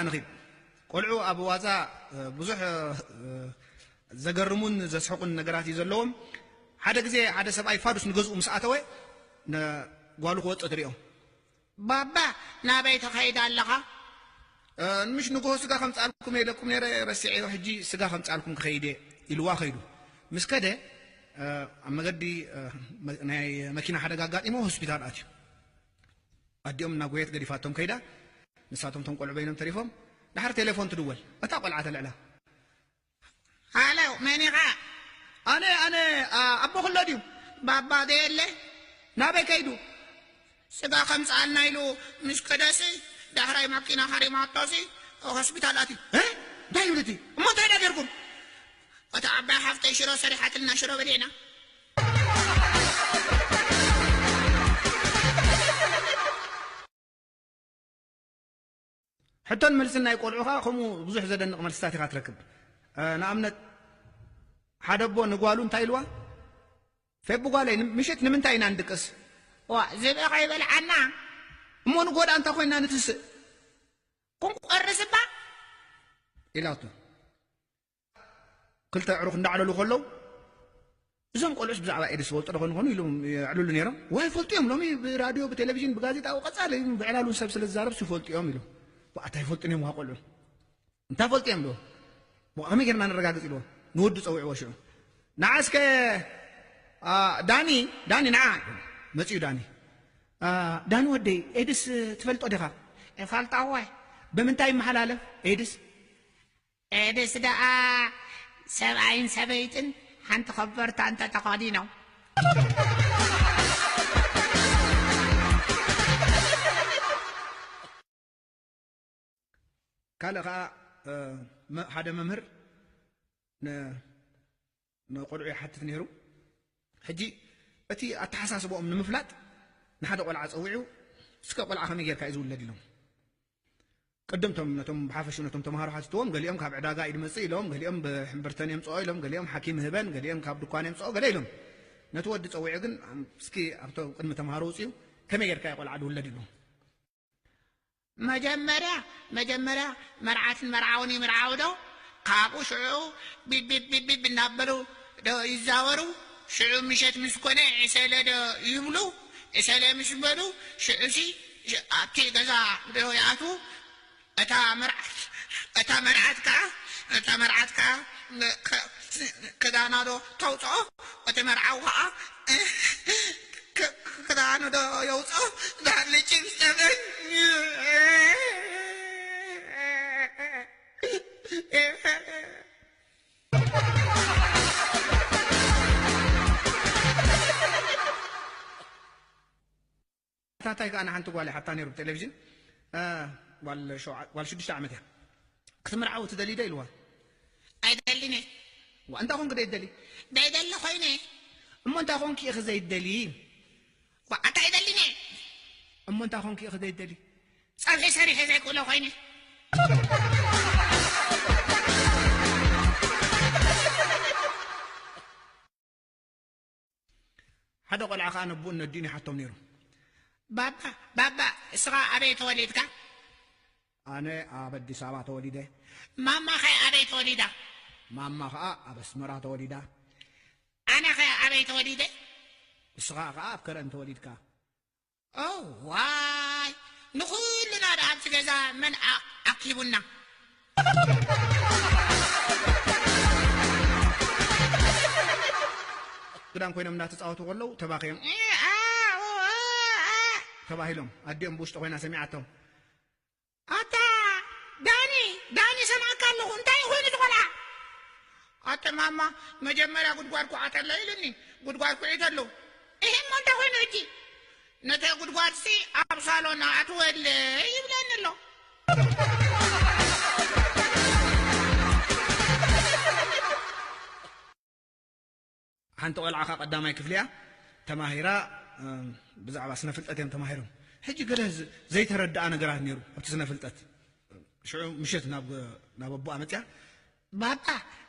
ንኺድ። ቆልዑ ኣብ ዋዛ፣ እ፣ ብዙሕ፣ እ፣ ዘገርሙን ዘስሕቁን ነገራት እዩ ዘለዎም። ሓደ ግዜ ሓደ ሰብኣይ ፋዱስ ንገዝኡ ምስ ኣተወ፣ ንጓሉ ክወጽእ ትሪኦ። "ባባ፣ ናበይ ትኸይድ ኣለኻ?" "እ፣ ምሽ ንግሆ ስጋ ከምጻልኩም ኢለኩም ነይረ፣ ረሲዐዮ፣ ሕጂ ስጋ ከምጻልኩም ክኸይድ እየ" ኢልዋ ከይዱ። ምስ ከደ፣ እ፣ ኣብ መገዲ፣ እ፣ መ-፣ ናይ መኪና ሓደጋ ኣጋጢሞ ሆስፒታል ኣትዩ። ኣዲኦም እናጎየት ገዲፋቶም ከይዳ፣ ንሳቶም እቶም ቆልዑ በይኖም ተሪፎም። ድሓር ቴሌፎን ትድወል። እታ ቆልዓ ተልዕላ። "ሃሎ፣ መን ኢኻ?" "ኣነ፣ ኣነ፣ ኣ-፣ ኣቦ ክሎ ድዩ?" "ባባ ዘየለ?" "ናበይ ከይዱ?" "ስጋ ከምጽኣልና ኢሉ ምስ ከደሲ፣ ዳሕራይ ማኪና ሃሪማቶሲ፣ ሆስፒታል ኣትዩ።" "እ? እንታይ ይብል እቲ? እሞ እንታይ ደኣ ጌርኩም?" "እታ ዓባይ ሓፍተይ ሽሮ ሰሪሓትልና፣ ሽሮ በሊዕና።" ሕቶን መልስን ናይ ቆልዑ ኸኣ ከምኡ ብዙሕ ዘደንቕ መልስታት ኢኻ ትረክብ። እ፣ ንኣብነት፣ ሓደ ኣቦ ንጓሉ እንታይ ኢልዋ? "ፌቡ ጓለይ፣ ን-፣ ምሸት ንምንታይ ኢና ንድቅስ?" "ዋ፣ ዝብኢ ከይበልዓና። እሞ ንጎ ደኣ እንታይ ኮይንና ንትስእ?" "ክንቆርስ እባ?" ኢላቶ። ክልተ ኣዕሩኽ እንዳዕለሉ ከለዉ፣ እዞም ቆልዑስ ብዛዕባ ኤድስ ይፈልጡ ዶ ኾን ይኾኑ ኢሎም የዕልሉ ነይሮም። "ዋይ፣ ይፈልጡ እዮም፣ ሎሚ ብራድዮ፣ ብቴሌቪዥን፣ ብጋዜጣ፣ ቀጻሊ ብዕላል እውን ሰብ ስለ ዝዛረብስ ይፈልጡ እዮም" ኢሎም። "ዋእ፣ ኣታ ይፈልጡ እዮም፣ ዋ ቆልዑ፣ እንታይ ፈልጡ እዮም?" ኢልዎ። "ዋእ፣ ከመይ ጌርና ነረጋግጽ?" ኢልዎ። ንወዱ ጸዊዕዎ ሽዑ። "ንዓ እስከ፣ ኣ፣ ዳኒ፣ ዳኒ፣ ንዓ" መጺኡ ዳኒ። "ኣ፣ ዳኒ ወደይ፣ ኤድስ ትፈልጦ ዲኻ?" "እፈልጦ እወ።" "ብምንታይ ይመሓላለፍ ኤድስ?" "ኤድስ ደኣ ሰብኣይን ሰበይትን ሓንቲ ኮበርታ እንተተኸዲኖም።" ካልእ ኸኣ፣ እ፣ መ-፣ ሓደ መምህር ን-፣ ንቆልዑ ይሓትት ነይሩ። ሕጂ እቲ ኣተሓሳስባኦም ንምፍላጥ ንሓደ ቆልዓ ጸዊዑ፣ "እስከ ቆልዓ ከመይ ጌርካ እዩ ዝውለድ?" ኢሎም። ቅድም ቶም፣ ነቶም ብሓፈሽኡ ነቶም ተምሃሮ ሓቲትዎም፣ ገሊኦም ካብ ዕዳጋ እዩ ዝመጽእ ኢሎም፣ ገሊኦም ብሕምብርተን የምጽኦ ኢሎም፣ ገሊኦም ሓኪም ህበን፣ ገሊኦም ካብ ድኳን የምጽኦ ገለ ኢሎም። ነቲ ወዲ ጸዊዑ ግን፣ "እስኪ ኣብቶም ቅድሚ ተምሃሮ ውጽኡ፣ ከመይ ጌርካ እዩ ቆልዓ ዝውለድ?" ኢሉ። "መጀመርያ፣ መጀመርያ መርዓትን መርዓውን ይምርዓው ዶ? ካብኡ ሽዑ ቢብ ቢብ ቢብ ቢብ እናበሉ ዶ ይዛወሩ? ሽዑ ምሸት ምስ ኮነ ዕሰለ ዶ ይብሉ? ዕሰለ ምስ በሉ ሽዑሲ ሽ-፣ ኣብቲ ገዛ ዶ ይኣትዉ?" እታ መርዓት፣ እታ መርዓት ከኣ፣ እታ መርዓት ከኣ ክ-፣ ክዳና ዶ ተውጽኦ? እቲ መርዓዊ ከኣ ክ-፣ ክዳኑ ዶ የውጽኦ? ዳልጭ ዝጠበኝ። ታታይ ከኣ ንሓንቲ ጓል ይሓታ ነይሩ ብቴሌቪዥን። እ፣ ጓል ሸውዓ-፣ ጓል ሽዱሽተ ዓመት እያ። "ክትምርዓዊ ትደሊ ዶ?" ኢልዋ። "ኣይደልን እየ።" "ዋ፣ እንታይ ኾንክ ደይትደሊ?" "ደይደሊ ኮይነ እየ።" "እሞ እንታይ ኾንክ ኢኺ ዘይትደሊ?" "ዋ፣ ኣታ ኣይደልን እየ።" "እሞ እንታይ ኾንክ ኢኺ ዘይትደሊ?" "ጸብሒ ሰሪሐ ዘይክእሎ ኮይነ።" ሓደ ቆልዓ ኸኣ ነቦኡን ነዲኡን ይሓቶም ነይሩ። "ባባ፣ ባባ፣ እስኻ ኣበይ ተወሊድካ?" "ኣነ ኣብ ኣዲስ ኣበባ ተወሊደ።" "ማማኸ ኣበይ ተወሊዳ?" "ማማ ኸኣ ኣብ ኣስመራ ተወሊዳ።" "ኣነኸ ኣበይ ተወሊደ?" "እስኻ ኸኣ ኣብ ከረን ተወሊድካ።" "ኦ፣ ዋይ፣ ንኹልና ደኣ ኣብቲ ገዛ መን ኣ-፣ ኣኪቡና?" ክዳን ኮይኖም እናተጻወቱ ከለዉ ተባኺዮም፣ "እ፣ ኣ፣ ኡ፣ እ፣ እ" ተባሂሎም፣ ኣዲኦም ብውሽጢ ኮይና ሰሚዓቶም። "ኣታ ዳኒ፣ ዳኒ፣ ሰማዕካ ኣለኹ፣ እንታይ እዩ ኮይኑ እቲ ቆልዓ?" "ኣተ ማማ፣ መጀመርያ ጉድጓድ ኩዓተለ ኢሉኒ፣ ጉድጓድ ኩዒተሉ። እሂ፣ እሞ እንታይ ኮይኑ ሕጂ?" "ነቲ ጉድጓድሲ ኣብ ሳሎን ኣእትወለይ ይብለኒ ኣሎ።" ሓንቲ ቆልዓ ከኣ ቀዳማይ ክፍሊ እያ ተማሂራ፣ እ፣ ብዛዕባ ስነ ፍልጠት እዮም ተማሂሮም። ሕጂ ገለ ዝ-፣ ዘይተረድኣ ነገራት ነይሩ ኣብቲ ስነ ፍልጠት። ሽዑ ምሸት ናብ፣ ናብ ኣቦኣ መጽያ፣ "ባባ፣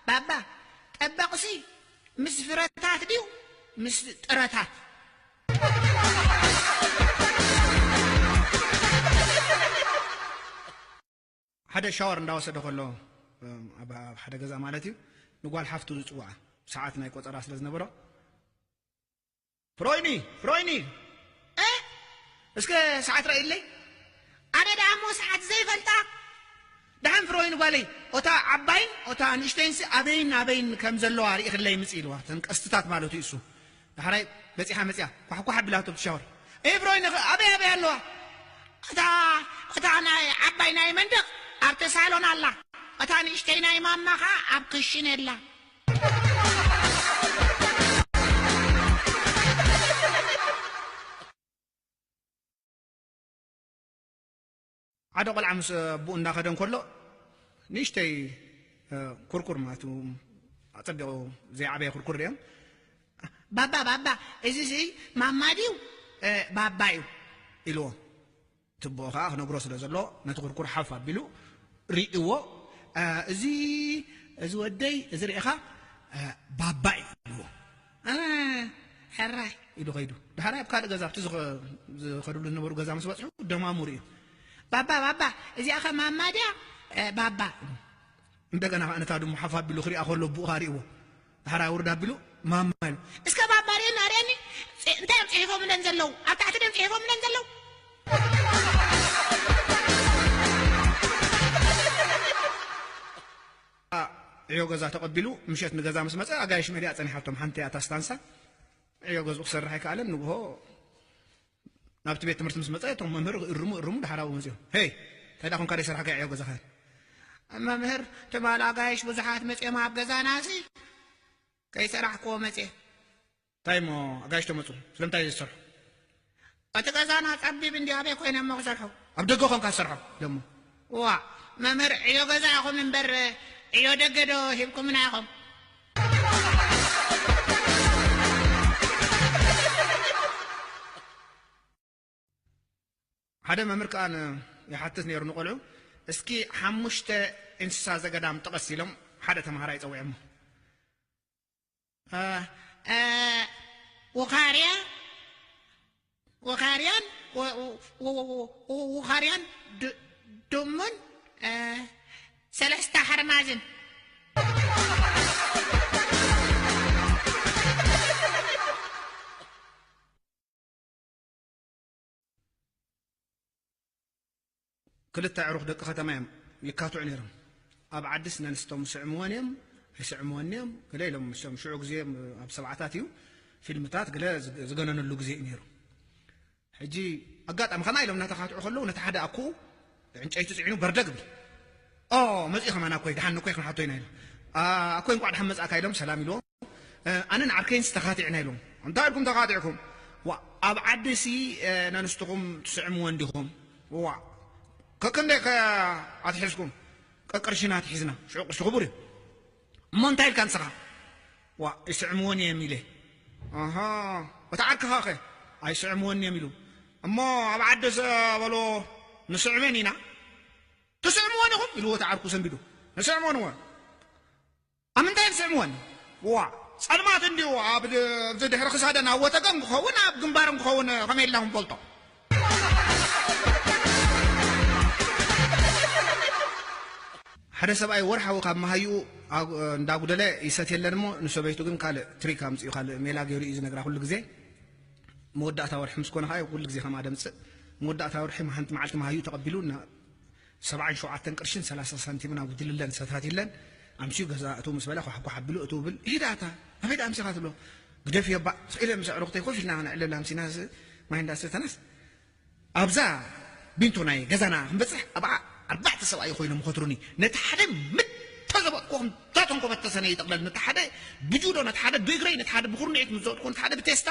ባባ፣ ጠበቕሲ ምስ ፍረታት ድዩ ምስ ጥረታት?" ሓደ ሻወር እንዳወሰደ ከሎ፣ ኣብ ሓደ ገዛ ማለት እዩ፣ ንጓል ሓፍቱ ዝፅውዓ፣ ሰዓት ናይ ቆፀራ ስለ ዝነበሮ፣ ፍሮይኒ፣ ፍሮይኒ፣ እ እስከ ሰዓት ራእይለይ። ኣነ ደኣ እሞ ሰዓት ዘይፈልጣ። ደሓን ፍሮይኒ ጓለይ፣ ኦታ ዓባይን ኦታ ንእሽተይንሲ ኣበይን ኣበይን ከም ዘለዋ ርኢኽለይ ምጽ ኢልዋ። እተን ቀስትታት ማለቱ እዩ እሱ። ዳሕራይ በጺሓ መጺኣ፣ ኳሕኳሕ ኣቢላቶ ብቲ ሻወር። ኤፍሮይን ኸ ኣበይ ኣበይ ኣለዋ? እታ፣ እታ ናይ ዓባይ ናይ መንደቕ ኣብቲ ሳሎን ኣላ። እታ ንእሽተይ ናይ ማማ ኸኣ ኣብ ክሽን የላ። ሓደ ቆልዓ ምስ ኣቦኡ እንዳኸደ እንከሎ፣ ንእሽተይ፣ እ፣ ኩርኩር ማለት እዩ፣ ኣጸቢቑ ዘይዓበየ ኩርኩር ድዮም፣ "ባባ፣ ባባ፣ እዚ ሲ ማማ ድዩ፣ እ፣ ባባ እዩ?" ኢልዎ። እቲ ኣቦኡ ኸዓ ክነግሮ ስለ ዘሎ፣ ነቲ ኩርኩር ሓፍ ኣቢሉ ሪእዎ፣ "እ፣ እዚ፣ እዚ ወደይ፣ እዚ ርኢኻ፣ እ፣ ባባ እዩ" ኢልዎ። "እ፣ ሕራይ" ኢሉ ኸይዱ። ደሓራይ ኣብ ካልእ ገዛ፣ ኣብቲ ዝኸ-፣ ዝኸድሉ ዝነበሩ ገዛ ምስ በጽሑ፣ ደማሙ ርእዩ። "ባባ፣ ባባ፣ እዚኣ ኸ ማማ ድያ?" "እ፣ ባባ" ኢሉ። እንደገና ኸዓ ነታ ድሙ ሓፍ ኣቢሉ ክሪኣ ከሎ፣ ኣቦኡ ኸዓ ርእይዎ። ደሓራይ ውርድ ኣቢሉ፣ "ማማ" ኢሉ። "እስከ ባባ ርእየኒ፣ ርእየኒ። ጽ-፣ እንታይ እዮም ጽሒፎምለን ዘለዉ? ኣብ ታሕቲ ድዮም ጽሒፎምለን ዘለዉ?" ዕዮ ገዛ ተቐቢሉ፣ ምሸት ንገዛ ምስ መጸ፣ ኣጋይሽ መሊኣ ጸኒሓቶም። ሓንቲ እያ እታ ስታንሳ። ዕዮ ገዝኡ ክሰርሕ ኣይከኣለን። ንግሆ ናብቲ ቤት ትምህርቲ ምስ መጸ፣ እቶም መምህር እርሙ፣ እርሙ፣ ደሓር ኣብኡ መጺኦም፣ "ሄይ፣ እንታይ ደኣ ኮንካ ደይሰራሕካዮ ዕዮ ገዛኻ?" "መምህር፣ ትማል ኣጋይሽ ብዙሓት መጺኦም ኣብ ገዛናሲ፣ ከይሰራሕክዎ መጺኤ።" "እንታይ እሞ ኣጋይሽ ተመጹ? ስለምንታይ ዘይሰርሑ?" "እቲ ገዛና ጸቢብ እንድዩ፣ ኣበይ ኮይነ እሞ ክሰርሖ?" "ኣብ ደገ ኮንካ ትሰርሖ?" ኢሎሞ። "ዋእ መምህር፣ ዕዮ ገዛ ኢኹም እምበር፣ ዕዮ ደገ ዶ ሂብኩምና ኢኹም?" ሓደ መምህር ከኣ ን-፣ ይሓትት ነይሩ ንቖልዑ፣ "እስኪ ሓሙሽተ እንስሳ ዘገዳም ጥቐስ" ኢሎም ሓደ ተምሃራይ ጸዊዖሞ። እ፣ እ፣ ውኻርያ፣ ውኻርያን፣ ወ-፣ ወ-፣ ወ-፣ ወ-፣ ወ-፣ ውኻርያን ድ-፣ ድሙን፣ እ፣ ሰለስተ ሓርማዝን። ክልተ ኣዕሩኽ ደቂ ከተማ እዮም፣ ይካትዑ ነይሮም። ኣብ ዓድስ ነንስቶም ይስዕምወን እዮም፣ ኣይስዕምወን እዮም፣ ገለ ኢሎም። ሽዑ ግዜ ኣብ ሰብዓታት እዩ፣ ፊልምታት ገለ ዝገነነሉ ግዜ እዩ ነይሩ። ሕጂ ኣጋጣሚ ከምኣ ኢሎም እናተኻትዑ ከለዉ፣ ነቲ ሓደ ኣኩኡ ዕንጨይቲ ጽዒኑ በርደግ ይብል። "ኦ፣ መጺኡ ከማን ኣኮይ፣ ደሓን እኮይ ክንሓቶ ኢና" ኢሎም። "ኣ-፣ ኣኮይ እንቋዕ ደሓን መጻእካ" ኢሎም ሰላም ኢልዎም። "እ፣ ኣነን ዓርከይንስ ተኻቲዕና" ኢሎም። "እንታይ ኢልኩም ተኻቲዕኩም?" "ዋ፣ ኣብ ዓዲሲ፣ እ፣ ነንስትኹም ትስዕምወን ዲኹም?" "ዋ፣ ከክንደይ ከ ኣትሒዝኩም?" "ቀቅርሽና ኣትሒዝና፣ ሽዑ ቅርሺ ክቡር እዩ።" "እሞ እንታይ ኢልካ ንስኻ?" "ዋ፣ ይስዕምወን እዮም" ኢለ። "ኣሃ፣ እቲ ዓርክኻ ከ?" "ኣይስዕምወን እዮም" ኢሉ። "እሞ ኣብ ዓዲስ በሎ ንስዕመን ኢና?" "ትስዕምወን ኢኹም?" ኢልዎ እቲ ዓርኩ ሰንቢዱ። "ንስዕመን እወ። ኣብ ምንታይ ንስዕምወን?" "ዋ፣ ጸልማት እንድዩ፣ ኣብ ድ-፣ ኣብዚ ድሕሪ ክሳደን ኣብ ወተገን ክኸውን፣ ኣብ ግንባረን ክኸውን ከመይ ኢልና ክንፈልጦ?" ሓደ ሰብኣይ ወርሓዊ ካብ መሃይኡ ኣጉ-፣ እንዳጉደለ ይሰትየለን እሞ፣ ንሰበይቱ ግን ካልእ ትሪክ ኣምጺኡ፣ ካልእ ሜላ ገይሩ እዩ ዝነግራ ኩሉ ግዜ። መወዳእታ ወርሒ ምስ ኮነ ከኣ ኩሉ ግዜ ከምኣ ደምጽእ። መወዳእታ ወርሒ ሓንቲ መዓልቲ መሃይኡ ተቐቢሉ፣ ና-፣ ሰብዓን ሸውዓተን ቅርሽን ሰላሳ ሳንቲምን ኣጉዲልለን ሰታቲለን ኣምስዩ ገዛ እትው ምስ በላ ኳሕኳሕ ኣቢሉ እትው ብል፣ "ኢሂድ ኣታ፣ ኣበይ ደኣ ኣምሲኻ?" ትብሎ። "ግደፍዮ እባ፣ ስቕ ኢለ ምስ ኣዕሩኽተይ ኮፍ ኢልና ክነዕልል ኣምሲና ስ-፣ ማይ እንዳሰተናስ፣ ኣብዛ ቢንቶ ናይ ገዛና ክንበጽሕ ኣብኣ ኣርባዕተ ሰብኣይ ኮይኖም ይኸትሩኒ። ነቲ ሓደ ምተዘበጥኩ ከም ታተንኮ በተሰነ ይጥቕለል፣ ነቲ ሓደ ብጁዶ፣ ነቲ ሓደ ብእግረይ፣ ነቲ ሓደ ብኹርንዒት ምስ ዘወጥኩ፣ ነቲ ሓደ ብቴስታ።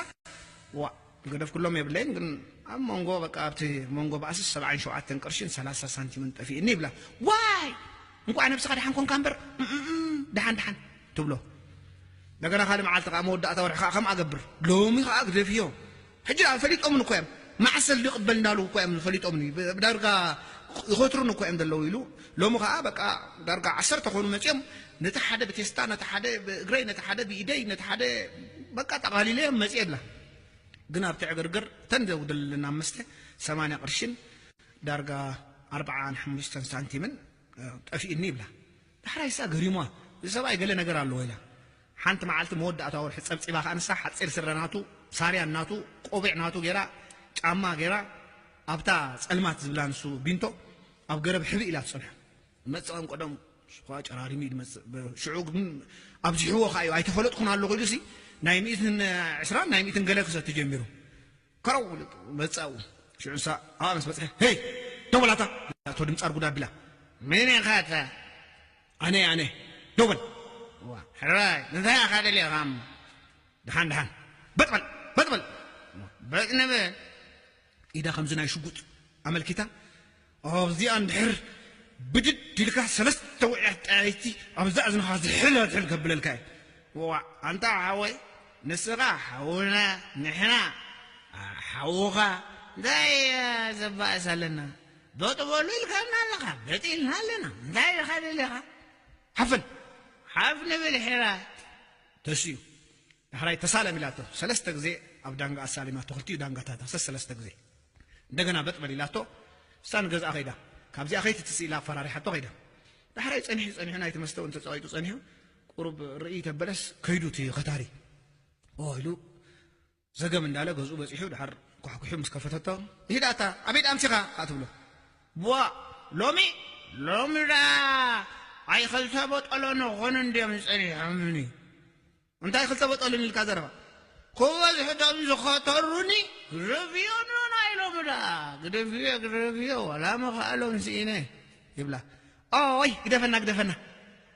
ዋ፣ ገደፍኩሎም የብለይን፣ ግን ኣብ መንጎ፣ በቃ፣ ኣብቲ መንጎ ባእስስ ሰብዓን ሸውዓተን ቅርሽን ሰላሳ ሳንቲምን ጠፊእኒ ይብላ። ዋይ! እንቋዕ ነብስኻ ደሓን ኮንካ እምበር፣ እም፣ እም፣ እም፣ ደሓን፣ ደሓን ትብሎ። እንደገና ካልእ መዓልቲ ከኣ መወዳእታ ወርሒ ከኣ ከምኣ ገብር። ሎሚ ከኣ ግደፍዮ። ሕጂ ደኣ ፈሊጦምን እኮ እዮም። መዓስ ሰልዲ ይቕበል እንዳሉ እኮ እዮም ፈሊጦምን። ብ-፣ ብዳርጋ ይኸትሩን እኮ እዮም ዘለዉ ኢሉ። ሎሚ ከኣ በቃ ዳርጋ ዓሰርተ ኮኑ መጺኦም። ነቲ ሓደ ብቴስታ፣ ነቲ ሓደ ብእግረይ፣ ነቲ ሓደ ብኢደይ፣ ነቲ ሓደ በቃ ጠቓሊለዮም መጺኤ ይብላ። ግን ኣብቲ ዕግርግር እተን ዘጉደለና መስተ ሰማንያ ቅርሽን ዳርጋ ኣርብዓን ሓሙሽተን ሳንቲምን ጠፊእኒ ይብላ። ዳሕራይ እሳ ገሪሟ፣ እዚ ሰብኣይ ገለ ነገር ኣለዎ ኢላ። ሓንቲ መዓልቲ መወዳእታ ወርሒ ጸብጺባ ከኣ ንሳ ሓጺር ስረ ናቱ፣ ሳርያን ናቱ፣ ቆቢዕ ናቱ ገይራ፣ ጫማ ገይራ፣ ኣብታ ጸልማት ዝብላ ንሱ ቢንቶ ኣብ ገረብ ሕብእ ኢላ ትጸንሖ። መጽእ ቀደም ሽኳ ጨራሪሙ እዩ ዝመጽእ። ብ-፣ ሽዑ ግን ኣብዚሕዎ ከኣ እዩ፣ ኣይተፈለጥኩን ኣለኹ ኢሉሲ ናይ ሚእትን ዕስራን ናይ ሚእትን ገለ ክሰቲ ጀሚሩ። ከረው ኢሉ መጽእ ኣብኡ። ሽዑ ንሳ ኣብኣ ምስ በጽሐ፣ "ሄይ! ደው በል ኣታ!" እቶ ድምጻ ርጉድ ኣቢላ፣ "መን ኢኻ ኣታ?" "ኣነ፣ ኣነ። ደው በል!" "ዋ፣ ሕራይ፣ እንታይ ኢኻ ደሊኻ እሞ?" "ደሓን፣ ደሓን። በጥ በል! በጥ በል!" "በጥ ንበል!" ኢዳ ከምዚ ናይ ሽጉጥ ኣመልኪታ፣ ኣብዚኣ እንድሕር ብድድ ኢልካ ሰለስተ ውዕያት ጠያይቲ ኣብዛ እዝንኻ ዝሕል ኣትሕል ከብለልካ እየ። ዋዕ፣ ኣንታ ሓወይ፣ ንስኻ ሓውና፣ ንሕና ሓውኻ፣ እንታይ ዘባእስ ኣለና? በጥ በሉ ኢልካና ኣለኻ፣ በጥ ኢልና ኣለና። እንታይ ኢኻ ደሊኻ? ሓፍን! ሓፍ ንብል ሒራ። ተስዩ። ዳሕራይ ተሳለም ኢላቶ። ሰለስተ ግዜ ኣብ ዳንጋ ኣሳሊማቶ፣ ክልቲኡ ዳንጋታታ ሰለስተ ግዜ። እንደገና በጥ በል ኢላቶ። እሳ ንገዝኣ ከይዳ። ካብዚኣ ከይትትስእ ኢላ ኣፈራሪሓቶ ከይዳ። ዳሕራይ ጸኒሑ ጸኒሑ ናይቲ መስተ እውን ተጸቒጡ ጸኒሑ፣ ቁሩብ ርእይ ተበለስ ከይዱ እቲ ኸታሪ። ኦ ኢሉ ዘገም እንዳለ ገዝኡ በጺሑ ድሓር ኳሕኩሑ ምስ ከፈተቶ፣ "ይሂድ ኣታ፣ ኣበይ ደኣ ኣምሲኻ?" ከኣ ትብሎ። "ቧ፣ ሎሚ፣ ሎሚ ደኣ ኣይ ክልተ በጠሎ ንኾኑ እንድዮም ጸኒሖምኒ?" እንታይ ክልተ በጠሉን ኢልካ ዘረባ? ክበዝሑ እቶም ዝኸተሩኒ ግደፍዮ ኖና ኢሎም ደኣ፣ ግደፍዮ፣ ግደፍዮ፣ ዋላ ምኽኣሎም ስኢነ ይብላ። ኦይ፣ ግደፈና፣ ግደፈና።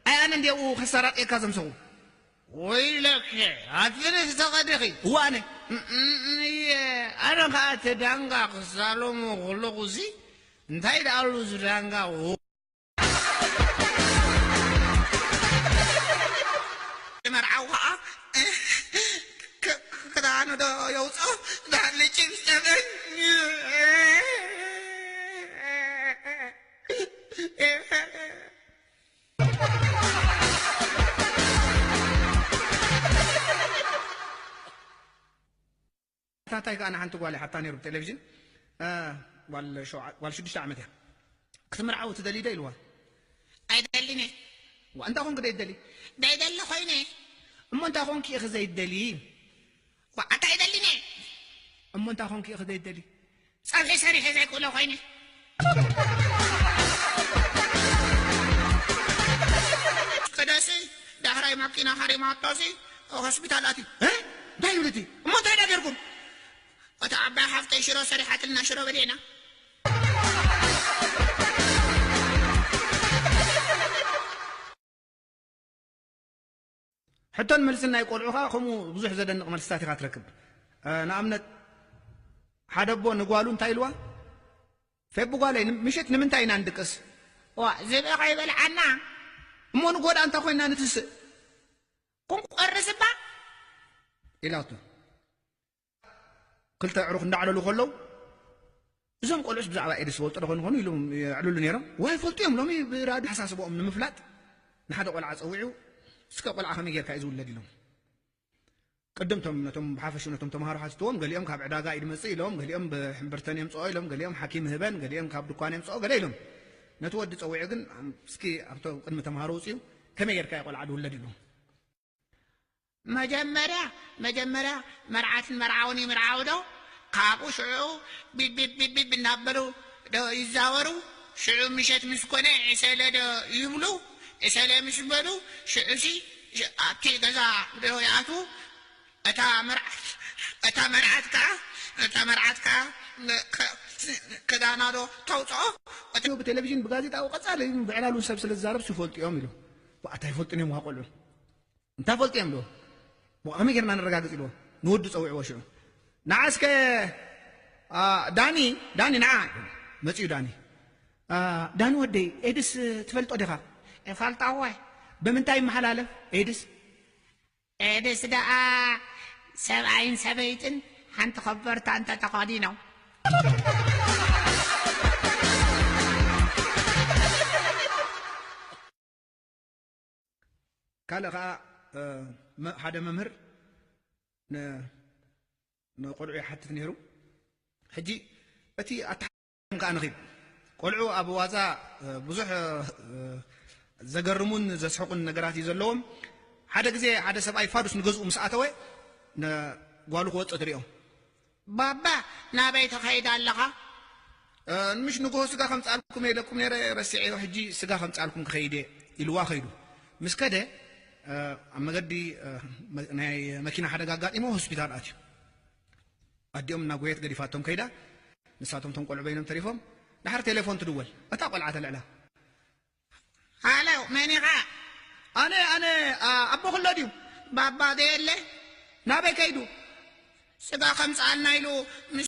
ኣይ ኣነ እንድየ ኣብኡ ከሰራጥየካ ዘምሰኹ። ወይለኪ፣ ኣቲ ንስኺ ዲኺ? እወ ኣነ። እም፣ እም፣ እየ፣ ኣነ ኸኣ እቲ ዳንጋ ክሳለሞ ከለኹሲ፣ እንታይ ደኣሉ እዚ ዳንጋ? መርዓዊ ኸዓ ክ-፣ ክ-፣ ክዳኑ ዶ የውፅኦ? ዳኒ ጭብጨበ። ታታይ ከኣ ንሓንቲ ጓል ይሓታ ነይሩ ብቴሌቪዥን። እ፣ ጓል ሸውዓ-፣ ጓል ሽዱሽተ ዓመት እያ። "ክትምርዓዊ ትደልዪ ዶ?" ኢልዋ። "ኣይደልን እየ." "ዋ፣ እንታይ ኾንኪ ዘይትደልዪ?" "ዘይደሊ ኮይነ እየ." "እሞ እንታይ ኾንኪ ኢኺ ዘይትደልዪ?" "ዋ፣ ኣታ ኣይደልን እየ." "እሞ እንታይ ኾንኪ ኢኺ ዘይትደልዪ?" "ጸብሒ ሰሪሐ ዘይክእሎ ኮይነ." ከደሲ ዳሕራይ ማኪና ሃሪማቶሲ ሆስፒታል ኣትዩ። "እ? እንታይ ይብል እቲ? እሞ እንታይ ደኣ ጌርኩም?" "እታ ዓባይ ሓፍተይ ሽሮ ሰሪሓትልና፣ ሽሮ በሊዕና። ሕቶን መልስን ናይ ቆልዑ ኸኣ ከምኡ ብዙሕ ዘደንቕ መልስታት ኢኻ ትረክብ። እ፣ ንኣብነት፣ ሓደ ኣቦ ንጓሉ እንታይ ኢልዋ? "ፌቡ ጓለይ፣ ን-፣ ምሽት ንምንታይ ኢና ንድቅስ?" "ዋ፣ ዝብኢ ከይበልዓና?" "እሞ ንጎ ደኣ እንታይ ኮይንና ንትስእ?" "ቁም ቆርስ እባ?" ኢላቶ። ክልተ ኣዕሩኽ እንዳዕለሉ ከለዉ፣ እዞም ቆልዑስ ብዛዕባ ኤድስ ዝፈልጡ ዶ ኾን ይኾኑ ኢሎም የዕልሉ ነይሮም። ዋይ፣ ይፈልጡ እዮም። ሎሚ ብራድዮ ሓሳስቦኦም ንምፍላጥ ንሓደ ቆልዓ ጸዊዑ፣ "እስከ ቆልዓ ከመይ ጌርካ እዩ ዝውለድ?" ኢሎም። ቅድም ቶም፣ ነቶም ብሓፈሽኡ ነቶም ተምሃሮ ሓቲትዎም፣ ገሊኦም ካብ ዕዳጋ እዩ ዝመጽእ ኢሎም፣ ገሊኦም ብሕምብርተን የምጽኦ ኢሎም፣ ገሊኦም ሓኪም ህበን፣ ገሊኦም ካብ ድኳን የምጽኦ፣ ገለ ኢሎም። ነቲ ወዲ ጸዊዑ ግን፣ "እስኪ ኣብቶም ቅድሚ ተምሃሮ ውጽኡ፣ ከመይ ጌርካ እዩ ቆልዓ ዝውለድ?" ኢሉ። መጀመርያ፣ መጀመርያ መርዓትን መርዓውን ይምርዓው ዶ? ካብኡ ሽዑ ቢብ ቢብ ቢብ ቢብ እናበሉ ዶ ይዛወሩ? ሽዑ ምሸት ምስ ኮነ ዕሰለ ዶ ይብሉ? ዕሰለ ምስ በሉ ሽዑሲ ሽ-፣ ኣብቲ ገዛ ዶ ይኣትዉ? እታ መርዓት፣ እታ መርዓት ከኣ፣ እታ መርዓት ከኣ ክ-፣ ክዳና ዶ ተውፅኦ? እቲ ብቴሌቪዥን ብጋዜጣ ቀፃሊ ብዕላሉ ሰብ ስለ ዝዛረብ ይፈልጡ እዮም ኢሉ። ኣታ ይፈልጡን እዮም ቆልዑ። እንታይ ፈልጡ እዮም ዶ? ሞ ከመይ ጌርና ነረጋግጽ ኢልዎ። ንወዱ ጸዊዕዎ ሽዑ። ንዓ እስከ፣ ኣ፣ ዳኒ፣ ዳኒ ንዓ። መጺኡ ዳኒ። ኣ፣ ዳኒ ወደይ፣ ኤድስ ትፈልጦ ዲኻ? እፈልጦ እወ። ብምንታይ ይመሓላለፍ ኤድስ? ኤድስ ደኣ ሰብኣይን ሰበይትን ሓንቲ ኮበርታ እንተ ተኸዲኖም። ካልእ ኸዓ፣ እ፣ መ-፣ ሓደ መምህር ን-፣ ንቆልዑ ይሓትት ነይሩ። ሕጂ እቲ ኣተሓሳስባኦም ከኣ ንኺድ። ቆልዑ ኣብ ዋዛ ብዙሕ ዘገርሙን ዘስሕቁን ነገራት እዩ ዘለዎም። ሓደ ግዜ ሓደ ሰብኣይ ፋዱስ ንገዝኡ ምስ ኣተወ፣ ንጓሉ ክወፅእ ትሪኦ። ባባ፣ ናበይ ትኸይድ ኣለኻ? ምሽ ንግሆ ስጋ ከምፃልኩም ኢለኩም ነረ፣ ረሲዐዮ፣ ሕጂ ስጋ ከምፃልኩም ክኸይድ እየ ኢልዋ ከይዱ። ምስ ከደ ኣብ መገዲ ናይ መኪና ሓደጋ ኣጋጢሞ ሆስፒታል ኣትዩ። ኣዲኦም እናጎየት ገዲፋቶም ከይዳ። ንሳቶም ቶም ቆልዑ በይኖም ተሪፎም። ድሓር ቴሌፎን ትድወል። እታ ቆልዓ ተልዕላ። ሃሎ፣ መን ኢኻ? ኣነ፣ ኣነ፣ ኣቦ ክሎ ድዩ? ባባ ደየለ? ናበይ ከይዱ? ስጋ ከምፅኣልና ኢሉ